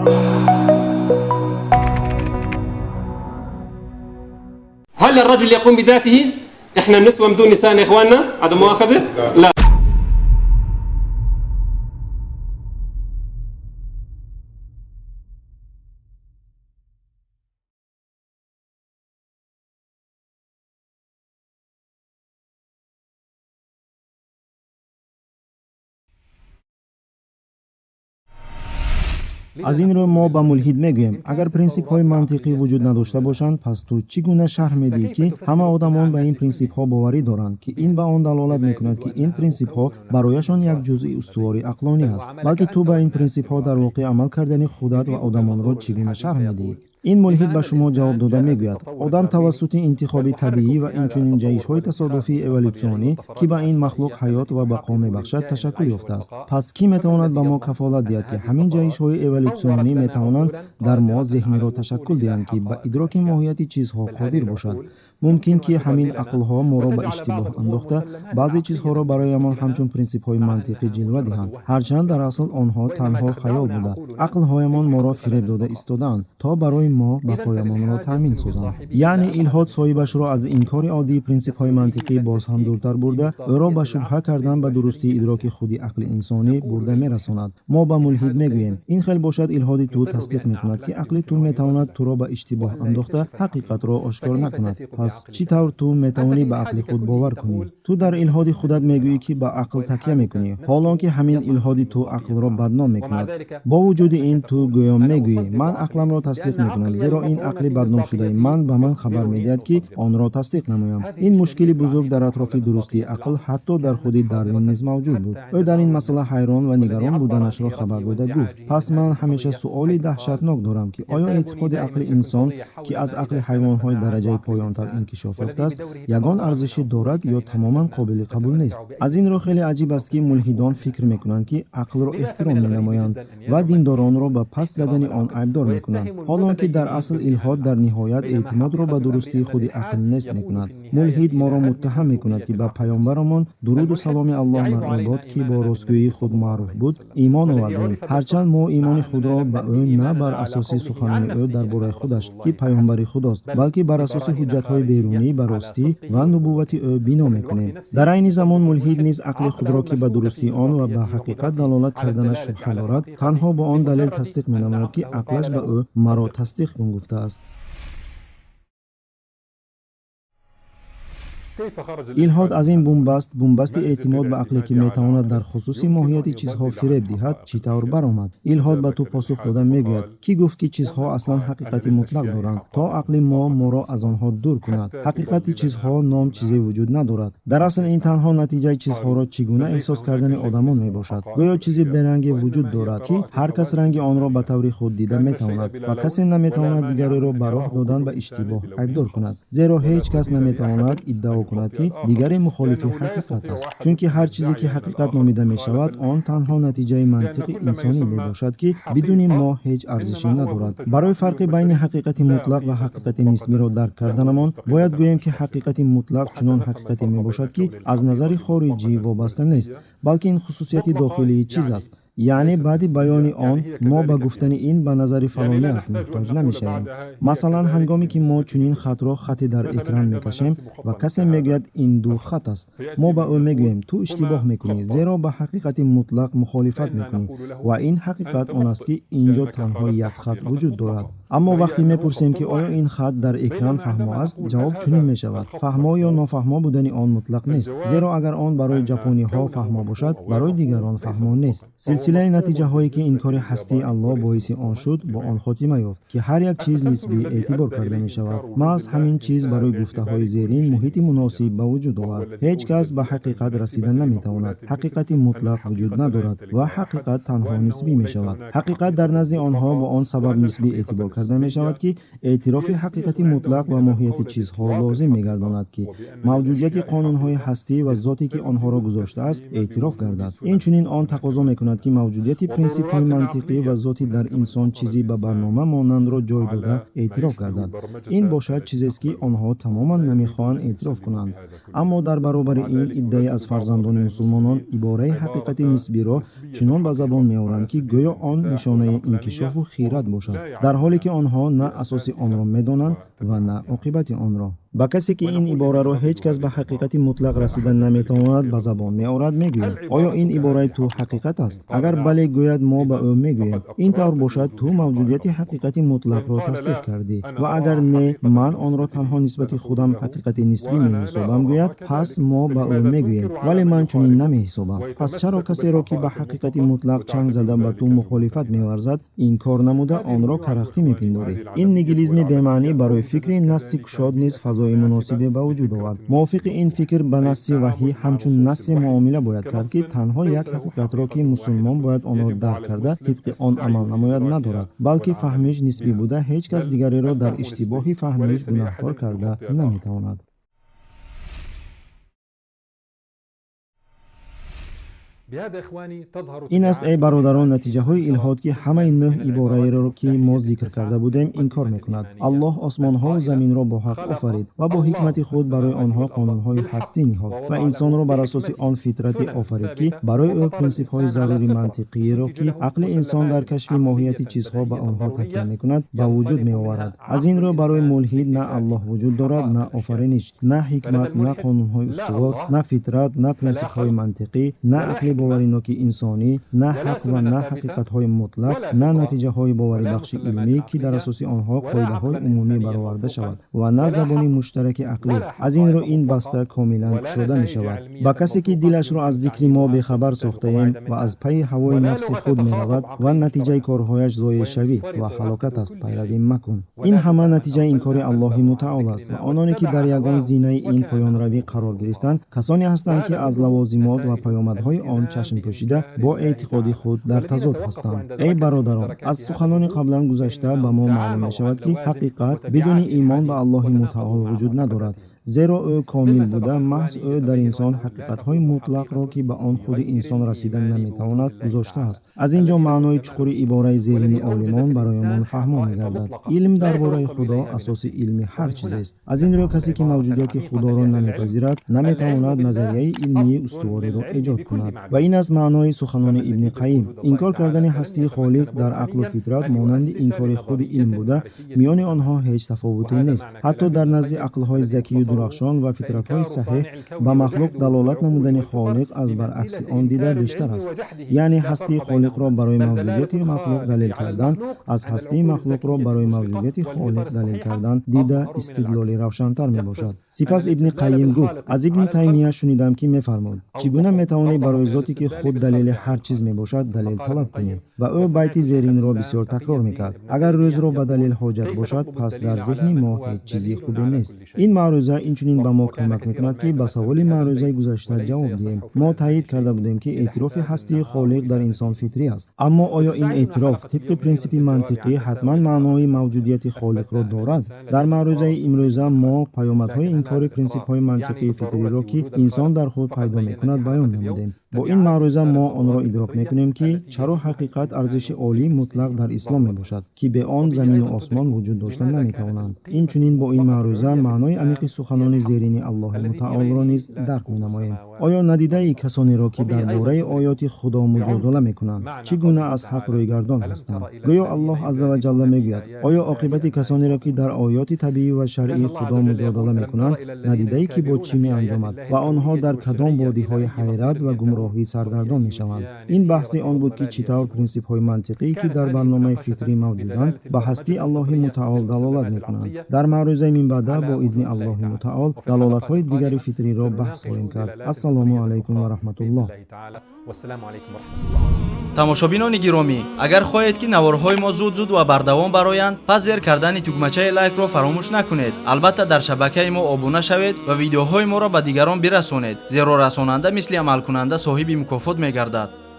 هل الرجل يقوم بذاته؟ احنا النسوة بدون نساء يا اخواننا؟ عدم مؤاخذة؟ لا. Аз ин рӯ мо ба мулҳид мегӯем: агар принсипҳои мантиқӣ вуҷуд надошта бошанд, пас ту чӣ гуна шарҳ медиҳӣ, ки ҳама одамон ба ин принсипҳо боварӣ доранд, ки ин ба он далолат мекунад, ки ин принсипҳо барояшон як ҷузъи устувори ақлонӣ аст? Балки ту ба ин принсипҳо дар воқеъ амал кардани худат ва одамонро чӣ гуна шарҳ медиҳӣ? Ин мулҳид ба шумо ҷавоб дода мегӯяд: одам тавассути интихоби табиӣ ва инчунин ҷаҳишҳои тасодуфии эволютсионӣ, ки ба ин махлуқ ҳаёт ва бақо мебахшад, ташаккул ёфтааст. Пас кӣ метавонад ба мо кафолат диҳад, ки ҳамин ҷаҳишҳои эволютсионӣ метавонанд дар мо зеҳнеро ташаккул диҳанд, ки ба идроки моҳияти чизҳо қодир бошад? Мумкин ки ҳамин ақлҳо моро ба иштибоҳ андохта, баъзе чизҳоро бароямон ҳамчун принсипҳои мантиқӣ ҷилва диҳанд, ҳарчанд дар асл онҳо танҳо хаёл буда, ақлҳоямон моро фиреб дода истодаанд, то барои мо бақоямонро таъмин созанд. Яъне илҳод соҳибашро аз инкори оддии принсипҳои мантиқӣ боз ҳам дуртар бурда, ӯро ба шубҳа кардан ба дурустии идроки худи ақли инсонӣ бурда мерасонад. Мо ба мулҳид мегӯем: ин хел бошад, илҳоди ту тасдиқ мекунад, ки ақли ту метавонад туро ба иштибоҳ андохта, ҳақиқатро ошкор накунад. Пас чӣ тавр ту метавонӣ ба ақли худ бовар кунӣ? Ту дар илҳоди худат мегӯӣ, ки ба ақл такя мекунӣ, ҳол он ки ҳамин илҳоди ту ақлро бадном мекунад. Бо вуҷуди ин ту гӯё мегӯӣ: ман ақламро тасдиқ мекунам, зеро ин ақли бадномшудаи ман ба ман хабар медиҳад, ки онро тасдиқ намоям. Ин мушкили бузург дар атрофи дурустии ақл ҳатто дар худи Дарвин низ мавҷуд буд. Ӯ дар ин масъала ҳайрон ва нигарон буданашро хабар дода гуфт: пас ман ҳамеша суоли даҳшатнок дорам, ки оё эътиқоди ақли инсон, ки аз ақли ҳайвонҳои дараҷаи поёнтар инкишоф ёфтааст, ягон арзише дорад ё тамоман қобили қабул нест. Аз ин рӯ хеле аҷиб аст, ки мулҳидон фикр мекунанд, ки ақлро эҳтиром менамоянд ва диндоронро ба паст задани он айбдор мекунанд, ҳол он ки дар асл илҳод дар ниҳоят эътимодро ба дурустии худи ақл нест мекунад. Мулҳид моро муттаҳам мекунад, ки ба паёмбарамон, дуруду саломи Аллоҳ бар ӯ бод, ки бо ростгӯии худ маъруф буд, имон овардаем, ҳарчанд мо имони худро ба ӯ на бар асоси суханони ӯ дар бораи худаш, ки паёмбари худост, балки бар асоси ҳуҷҷатҳои берунӣ ба ростӣ ва нубуввати ӯ бино мекунем. Дар айни замон мулҳид низ ақли худро, ки ба дурустии он ва ба ҳақиқат далолат карданаш шубҳа дорад, танҳо бо он далел тасдиқ менамояд, ки ақлаш ба ӯ маро тасдиқ кун гуфтааст. Илҳод аз ин бунбаст, бунбасти эътимод ба ақле, ки метавонад дар хусуси моҳияти чизҳо фиреб диҳад, чӣ тавр баромад? Илҳод ба ту посух дода мегӯяд: кӣ гуфт, ки чизҳо аслан ҳақиқати мутлақ доранд, то ақли мо моро аз онҳо дур кунад? Ҳақиқати чизҳо ном чизе вуҷуд надорад. Дар асл ин танҳо натиҷаи чизҳоро чӣ гуна эҳсос кардани одамон мебошад. Гӯё чизи беранге вуҷуд дорад, ки ҳар кас ранги онро ба таври худ дида метавонад ва касе наметавонад дигареро ба роҳ додан ба иштибоҳ айбдор кунад, зеро ҳеҷ кас наметавонад иддао кунад, ки дигаре мухолифи ҳақиқат аст, чунки ҳар чизе ки ҳақиқат номида мешавад, он танҳо натиҷаи мантиқи инсонӣ мебошад, ки бидуни мо ҳеҷ арзише надорад. Барои фарқи байни ҳақиқати мутлақ ва ҳақиқати нисбиро дарк карданамон бояд гӯем, ки ҳақиқати мутлақ чунон ҳақиқате мебошад, ки аз назари хориҷӣ вобаста нест, балки ин хусусияти дохилии чиз аст. Яъне баъди баёни он мо ба гуфтани ин ба назари фалонӣ аст муҳтоҷ намешавем. Масалан, ҳангоме ки мо чунин хатро хате дар экран мекашем ва касе мегӯяд, ин ду хат аст, мо ба ӯ мегӯем: ту иштибоҳ мекунӣ, зеро ба ҳақиқати мутлақ мухолифат мекунӣ ва ин ҳақиқат он аст, ки ин ҷо танҳо як хат вуҷуд дорад. Аммо вақте мепурсем, ки оё ин хат дар экран фаҳмо аст, ҷавоб чунин мешавад: фаҳмо ё нофаҳмо будани он мутлақ нест, зеро агар он барои ҷапониҳо фаҳмо бошад, барои дигарон фаҳмо нест. Силсилаи натиҷаҳое, ки инкори ҳастии Аллоҳ боиси он шуд, бо он хотима ёфт, ки ҳар як чиз нисбӣ эътибор карда мешавад. Маҳз ҳамин чиз барои гуфтаҳои зерин муҳити муносиб ба вуҷуд овард: ҳеҷ кас ба ҳақиқат расида наметавонад, ҳақиқати мутлақ вуҷуд надорад ва ҳақиқат танҳо нисбӣ мешавад. Ҳақиқат дар назди онҳо бо он сабаб нисбӣ эътибор карда мешавад, ки эътирофи ҳақиқати мутлақ ва моҳияти чизҳо лозим мегардонад, ки мавҷудияти қонунҳои ҳастӣ ва зоте, ки онҳоро гузоштааст, эътироф гардад. Инчунин он тақозо мекунад, ки мавҷудияти принсипҳои мантиқӣ ва зоти дар инсон чизи ба барнома монандро ҷой дода эътироф гардад. Ин бошад чизест, ки онҳо тамоман намехоҳанд эътироф кунанд. Аммо дар баробари ин иддае аз фарзандони мусулмонон ибораи ҳақиқати нисбиро чунон ба забон меоранд, ки гӯё он нишонаи инкишофу хират бошад, дар ҳоле ки онҳо на асоси онро медонанд ва на оқибати онро. Ба касе, ки ин ибораро ҳеҷ кас ба ҳақиқати мутлақ расида наметавонад ба забон меорад, мегӯем: оё ин ибораи ту ҳақиқат аст? Агар бале гӯяд, мо ба ӯ мегӯем: ин тавр бошад, ту мавҷудияти ҳақиқати мутлақро тасдиқ кардӣ. Ва агар не, ман онро танҳо нисбати худам ҳақиқати нисбӣ меҳисобам гӯяд, пас мо ба ӯ мегӯем: вале ман чунин намеҳисобам. Пас чаро касеро, ки ба ҳақиқати мутлақ чанг зада ба ту мухолифат меварзад, инкор намуда онро карахтӣ мепиндорӣ? Ин нигилизми бемаънӣ барои фикри насси кушод низ фазои муносибе ба вуҷуд овард. Мувофиқи ин фикр ба насси ваҳӣ ҳамчун нассе муомила бояд кард, ки танҳо як ҳақиқатро, ки мусулмон бояд онро дарк карда тибқи он амал намояд, надорад, балки фаҳмиш нисбӣ буда ҳеҷ кас дигареро дар иштибоҳи фаҳмиш гунаҳкор карда наметавонад. Ин аст, эй бародарон, натиҷаҳои илҳод, ки ҳамаи нӯҳ ибораеро, ки мо зикр карда будем, инкор мекунад. Аллоҳ осмонҳову заминро бо ҳақ офарид ва бо ҳикмати худ барои онҳо қонунҳои ҳастӣ ниҳод ва инсонро бар асоси он фитрате офарид, ки барои ӯ принсипҳои зарури мантиқиеро, ки ақли инсон дар кашфи моҳияти чизҳо ба онҳо такя мекунад, ба вуҷуд меоварад. Аз ин рӯ барои мулҳид на Аллоҳ вуҷуд дорад, на офариниш, на ҳикмат, на қонунҳои устувор, на фитрат, на принсипҳои мантиқӣ, на ақли бовариноки инсонӣ, на ҳақ ва на ҳақиқатҳои мутлақ, на натиҷаҳои боварибахши илмӣ, ки дар асоси онҳо қоидаҳои умумӣ бароварда шавад, ва на забони муштараки ақлӣ. Аз ин рӯ ин баста комилан кушода мешавад. Ба касе, ки дилашро аз зикри мо бехабар сохтаем ва аз пайи ҳавои нафси худ меравад ва натиҷаи корҳояш зоеъшавӣ ва ҳалокат аст, пайравӣ макун. Ин ҳама натиҷаи инкори Аллоҳи мутаол аст ва ононе, ки дар ягон зинаи ин поёнравӣ қарор гирифтанд, касоне ҳастанд, ки аз лавозимот ва паёмадҳои он чашм пӯшида бо эътиқоди худ дар тазод ҳастанд. Эй бародарон, аз суханони қаблан гузашта ба мо маълум мешавад, ки ҳақиқат бидуни имон ба Аллоҳи мутаол вуҷуд надорад, зеро ӯ комил буда маҳз ӯ дар инсон ҳақиқатҳои мутлақро, ки ба он худи инсон расида наметавонад, гузоштааст. Аз ин ҷо маънои чуқури ибораи зерини олимон барои мон фаҳмо мегардад. Илм дар бораи Худо асоси илми ҳар чизест. Аз ин рӯ касе, ки мавҷудияти Худоро намепазирад, наметавонад назарияи илмии устувориро эҷод кунад. Ва ин аст маънои суханони Ибни Қайим. Инкор кардани ҳастии Холиқ дар ақлу фитрат монанди инкори худи илм буда, миёни онҳо ҳеҷ тафовуте нест. Ҳатто дар назди ақлҳои закию дурахшон ва фитратҳои саҳеҳ ба махлуқ далолат намудани Холиқ аз баръакси он дида бештар аст. Яъне ҳастии Холиқро барои мавҷудияти махлуқ далел кардан аз ҳастии махлуқро барои мавҷудияти Холиқ далел кардан дида истидлоли равшантар мебошад. Сипас Ибни Қайим гуфт: аз Ибни Таймия шунидам, ки мефармуд: чӣ гуна метавонӣ барои зоте, ки худ далели ҳар чиз мебошад, далел талаб кунӣ? Ва ӯ байти зеринро бисёр такрор мекард: агар рӯзро ба далел ҳоҷат бошад, пас дар зеҳни мо ҳеҷ чизи хубе нест. Ин маъруза инчунин ба мо кӯмак мекунад, ки ба саволи маърузаи гузашта ҷавоб диҳем. Мо таъйид карда будем, ки эътирофи ҳастии Холиқ дар инсон фитрӣ аст. Аммо оё ин эътироф тибқи принсипи мантиқӣ ҳатман маънои мавҷудияти Холиқро дорад? Дар маърузаи имрӯза мо паёмадҳои инкори принсипҳои мантиқии фитриро, ки инсон дар худ пайдо мекунад, баён намудем. Бо ин маъруза мо онро идрок мекунем, ки чаро ҳақиқат арзиши олии мутлақ дар ислом мебошад, ки бе он замину осмон вуҷуд дошта наметавонанд. Инчунин бо ин маъруза маънои амиқи суханони зерини Аллоҳи мутаолро низ дарк менамоем. Оё надидаи касонеро, ки дар бораи оёти Худо муҷодала мекунанд, чӣ гуна аз ҳақ рӯйгардон ҳастанд? Гӯё Аллоҳ азза ва ҷалла мегӯяд: оё оқибати касонеро, ки дар оёти табиӣ ва шаръии Худо муҷодала мекунанд, надидаӣ, ки бо чӣ меанҷомад ва онҳо дар кадом водиҳои ҳайрат ва гумроҳӣ саргардон мешаванд? Ин баҳси он буд, ки чӣ тавр принсипҳои мантиқӣ, ки дар барномаи фитрӣ мавҷуданд, ба ҳастии Аллоҳи мутаол далолат мекунанд. Дар маърузаи минбаъда бо изни Аллоҳи мутаол далолатҳои дигари фитриро баҳс хоҳем кард. Ассалому алайкум ва раҳматуллоҳ. Тамошобинони гиромӣ, агар хоҳед, ки наворҳои мо зуд-зуд ва бардавом бароянд, пас зер кардани тугмачаи лайкро фаромӯш накунед. Албатта дар шабакаи мо обуна шавед ва видеоҳои моро ба дигарон бирасонед, зеро расонанда мисли амалкунанда соҳиби мукофот мегардад.